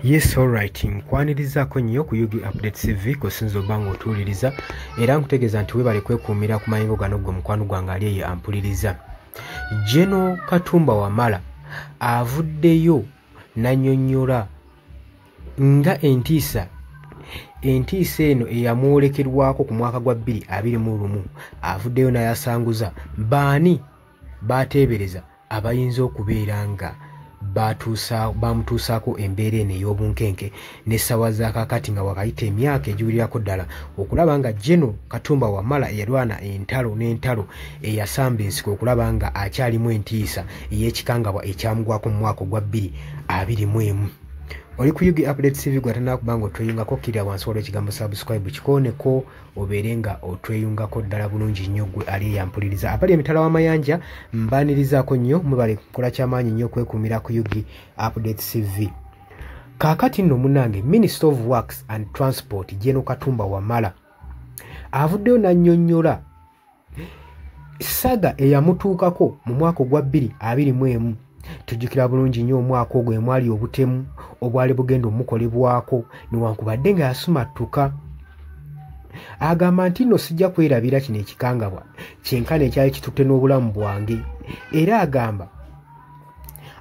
Yes, alright, nkwanirizaako nnyo ku UG Update TV kw'osinza obba ng'otuwuliriza, era nkutegeeza nti weebale kwekuumira ku mayengo gano ggwe mukwano gwange ali eyo ampuliriza. General Katumba Wamala avuddeyo n'annyonnyola nga entiisa eno eyamwolekerwako ku mwaka gwa 2021, avuddeyo n'ayasanguza baani baateebereza abayinza okubeera nga bamutuusaako embeera eno ey'obunkenke n'essaawa za kaakati nga wakayita emyaka egiwulirako ddala okulaba nga General Katumba Wamala eyalwana entalo n'entalo eyasamba ensiko okulaba nga akyalimu entiisa ey'ekikangabwa ekyamugwako mu mwaka ogwa 2021. Oli ku UG Update TV, gwe atannakuba nga otweyungako, kkirira wansi waliwo ekigambo subscribe, kikooneko obeere nga otweyungako ddala bulungi nnyo. Gwe ali eyampuliriza abali emitala w'amayanja, mbaanirizaako nnyo, mwebale kukola kyamaanyi nnyo okwekuumira ku UG Update TV. Kaakati nno munnange, Minister of Works and Transport General Katumba Wamala avuddeyo n'annyonnyola saga eyamutuukako mu mwaka ogwa 2021. Tujjukira bulungi nnyo omwaka ogwo emwali obutemu obwali bugenda omukolebwako, newankubadde nga yasumattuka. Agamba nti nno sijja kwerabira kino ekikangabwa kyenkana ekyali kitutte n'obulamu bwange, era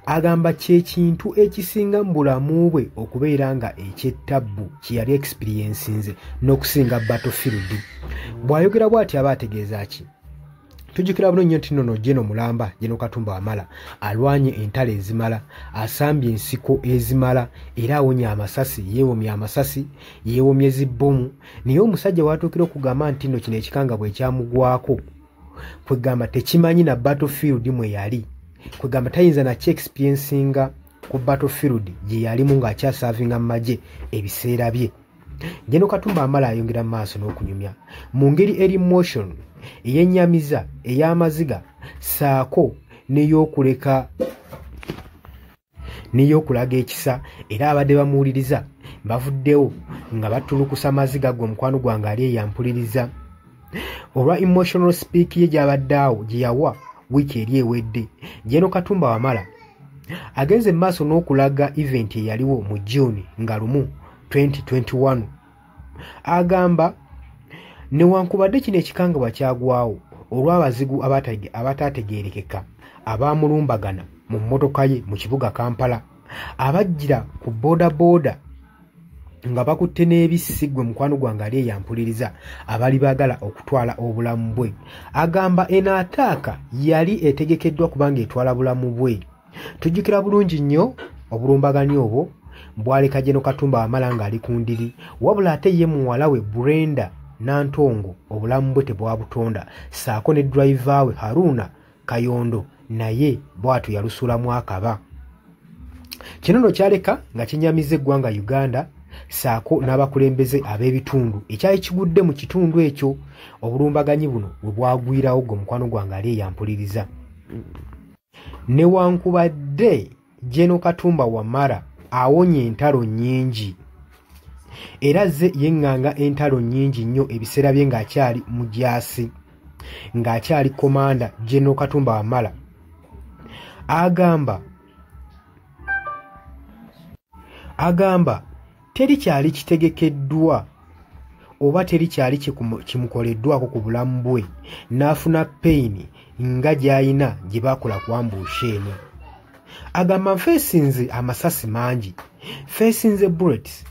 agamba kyekintu ekisinga mu bulamu bwe okubeera nga ekyettabbu kye yali experiencinze n'okusinga battlefield. Bw'ayogera bw'ati aba ategeeza ki? Tujjukira bulungi nnyo nti nno General Mulamba, General Katumba Wamala alwanye entalo ezimala, asambye ensiko ezimala, era awonye amasasi, yeewomye amasasi, yeewomye zibbomu, naye omusajja w'atuukira okugamba nti nno kino ekikangabwa ekyamugwako kwegamba tekimanyi na battlefield mwe yali, kwegamba tayinza nakyo experiencinga ku battlefield gye yalimu ng'akyaservinga mu magye ebiseera bye. General Katumba Wamala ayongera mu maaso n'okunyumya mu ngeri eri emotion, eyennyamiza, ey'amaziga ssaako n'ey'okuleka n'ey'okulaga ekisa, era abadde bamuwuliriza bavuddewo nga batulukusa maziga. Gwe omukwano gwange ali eyampuliriza, olwa emotional speech ye gy'abadde awo gye yawa wiiki eri ewedde, General Katumba Wamala agenze mu maaso n'okulaga event eyaliwo mu June nga 1 2021. Agamba newankubadde kino ekikangabwa kyagwawo olw'abazigu abataategeerekeka abaamulumbagana mu mmotoka ye mu kibuga Kampala, abajjira ku boodabooda nga bakutte n'ebissi, gwe mukwano gwange ali eyampuliriza, abali baagala okutwala obulamu bwe. Agamba eno attack yali etegekeddwa kubanga etwala bulamu bwe. Tujjukira bulungi nnyo obulumbaganyi obwo bwaleka General Katumba Wamala ng'ali ku ndiri, wabula ate ye muwala we Brenda Nantongo obulamu bwe tebwabutonda, ssaako ne driver we Haruna Kayondo naye bw'atyo yalusuulamu akaba. Kino nno kyaleka nga kinyamiza eggwanga Uganda ssaako n'abakulembeze ab'ebitundu ekyali kigudde mu kitundu ekyo obulumbaganyi buno bwe bwagwirawo. Gwe mukwano gwange ali eyampuliriza, newankubadde General Katumba Wamala awonye entalo nnyingi era azze yeŋŋanga entalo nnyingi nnyo ebiseera bye ng'akyali mujaasi, ng'akyali commander, General Katumba Wamala agamba teri kyali kitegekeddwa oba teri kyali kimukoleddwako ku bulamu bwe n'afuna pain nga gy'ayina gye baakola ku ambush eno. Agamba nfacinze amasasi mangi, nfacinze bullets,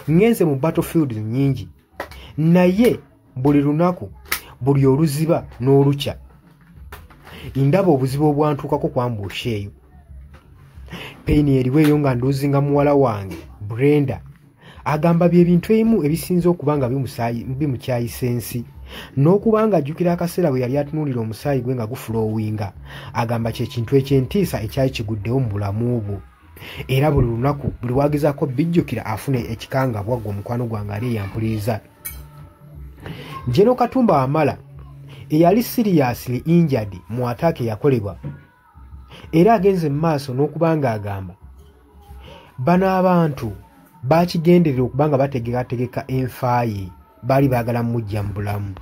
ŋŋenze mu battlefield nnyingi, naye buli lunaku, buli oluziba n'olukya, ndaba obuzibu obwantuukako ku ambush eyo. Pain eriwo eyo nga nlosinga muwala wange Brenda. Agamba bye bintu ebimu ebisinze okuba nga bimukyayisa ensi n'okuba nga ajjukira akaseera bwe yali atunuulira omusaayi gwe nga guflowinga. Agamba kye kintu eky'entiisa ekyali kiguddewo mu bulamu bwo, era buli lunaku buli wagezaako bijjukira afuna ekikangabwa. Gwe omukwano gwange ali eyampuliriza, General Katumba Wamala eyali seriously injured mu attack eyakolebwa, era agenze mu maaso n'okuba nga agamba bano abantu bakigenderera okuba nga bategekategeka enfaaye, baali baagala mujja mu bulamu.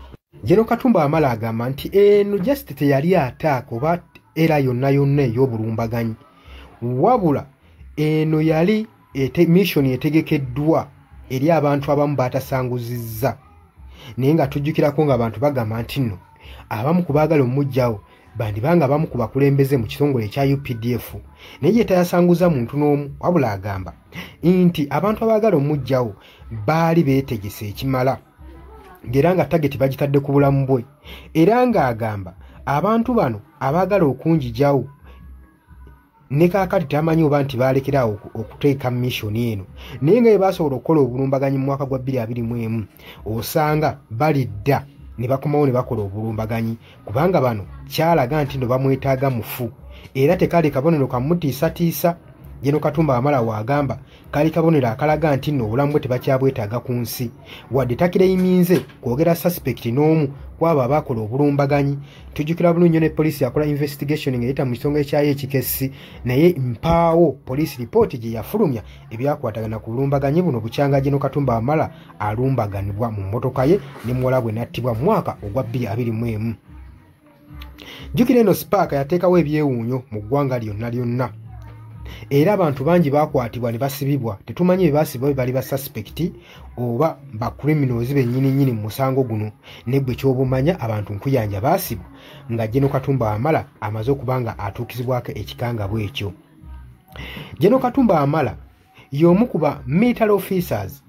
General Katumba Wamala agamba nti eno just teyali attack oba era yonna yonna ey'obulumbaganyi, wabula eno yali mission etegekeddwa eri abantu abamu batasanguzizza, naye nga tujjukirako ng'abantu bagamba nti nno abamu ku baagala omuggyawo bandibanga abamu ku bakulembeze mu kitongole ekya UPDF, naye ye tayasanguza muntu n'omu, wabula agamba nti abantu abaagala omuggyawo baali beetegese ekimala, ng'era nga tageti bagitadde ku bulamu bwe. Era ng'agamba abantu bano abaagala okunjigyawo ne kaakati tamanyi oba nti baalekerawo okuteeka mission eno, naye nga bwe baasobola okukola obulumbaganyi mu mwaka gwa 2021 osanga balidda ne bakomawo ne bakola obulumbaganyi, kubanga bano kyalaga nti no bamwetaaga mufu, era tekaali kabonero kamutiisatiisa. General Katumba Wamala waagamba kaali kabonero akalaga nti nno obulamu bwe tebakyabwetaaga ku nsi, wadde takireyiminze kwogera suspect n'omu kwabo abaakola obulumbaganyi. Tujjukira bulungi nnyo ne poliisi yakola investigation ng'eyita mu kitongole kyayo ekikessi, naye mpaawo poliisi ripooti gye yafulumya ebyakwatagana ku bulumbaganyi buno bukyanga General Katumba Wamala alumbaganibwa mu mmotoka ye ne muwala bwe n'attibwa mu mwaka ogwa 2021. Jjukira eno Spark yateekawo ebyewuunyo mu ggwanga lyonna lyonna, era abantu bangi baakwatibwa ne basibibwa. Tetumanyi bye baasibwa bwe bali ba suspect oba ba criminals bennyini nnyini mu musango guno, ne gwe ky'obumanya abantu nkuyanja baasibwa nga General Katumba Wamala amaze okuba nga atuukizibwako ekikangabwa ekyo. General Katumba Wamala y'omu ku ba military officers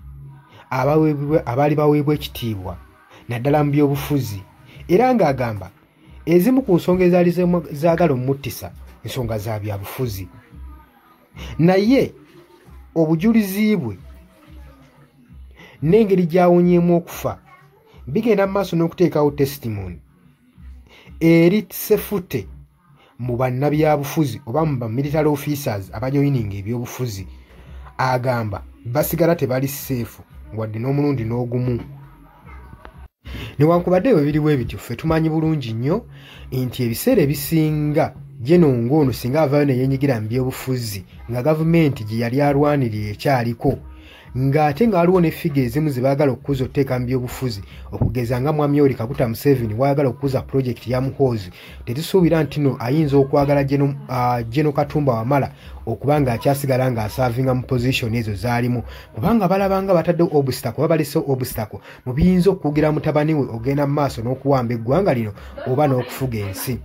abaali baweebwa ekitiibwa naddala mu byobufuzi, era ng'agamba ezimu ku nsonga ezaali zaagala omuttisa nsonga za byabufuzi, naye obujulizi bwe n'engeri gy'awonyeemu okufa bigenda mu maaso n'okuteekawo testimony eri sefute mu bannabyabufuzi oba mu ba military officers abajoyininga ebyobufuzi. Agamba basigala tebali seefu wadde n'omulundi n'ogumu. Newankubadde bwe biriwo ebityo, ffe tumanyi bulungi nnyo nti ebiseera ebisinga General ng'ono singa avaayo ne yeenyigira mu byobufuzi nga gavumenti gye yali alwanirira ekyaliko, ng'ate nga waliwo ne figa ezimu ze baagala okukuza okuteeka mu byobufuzi, okugeza nga Mwami Yoweri Kaguta Museveni waayagala okukuza pulojekiti ya Muhoozi, tetusuubira nti no ayinza okwagala General Katumba Wamala okuba ng'akyasigala ng'asaavinga mu position ezo z'alimu, kubanga balaba nga bataddewo obstacle oba balesewo obstacle mu biyinza okukugira mutabani we ogenda mu maaso n'okuwamba eggwanga lino oba n'okufuga ensi.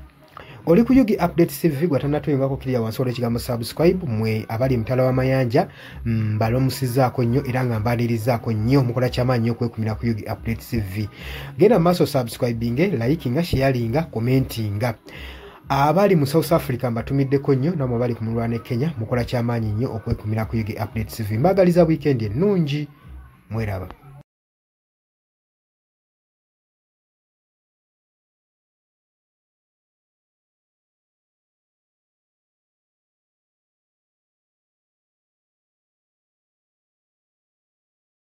Oli ku Yugi Update TV, gwe atannatuyungako kiriya wansi olw'ekigambo subscribe. Mwe abali mutala w'amayanja mbalamusizaako nnyo era nga mbaanirizaako nnyo, mukola kyamaanyi nnyo okwekumira ku Yugi Update TV. Genda mu maaso subscribinge, likinga, sharinga, commentinga. Abali mu South Africa mbatumiddeko nnyo, namwe abali ku mulwana e Kenya mukola kyamaanyi nnyo okwekumira ku Yugi Update TV. Mbaagaliza weekend ennungi, mweraba.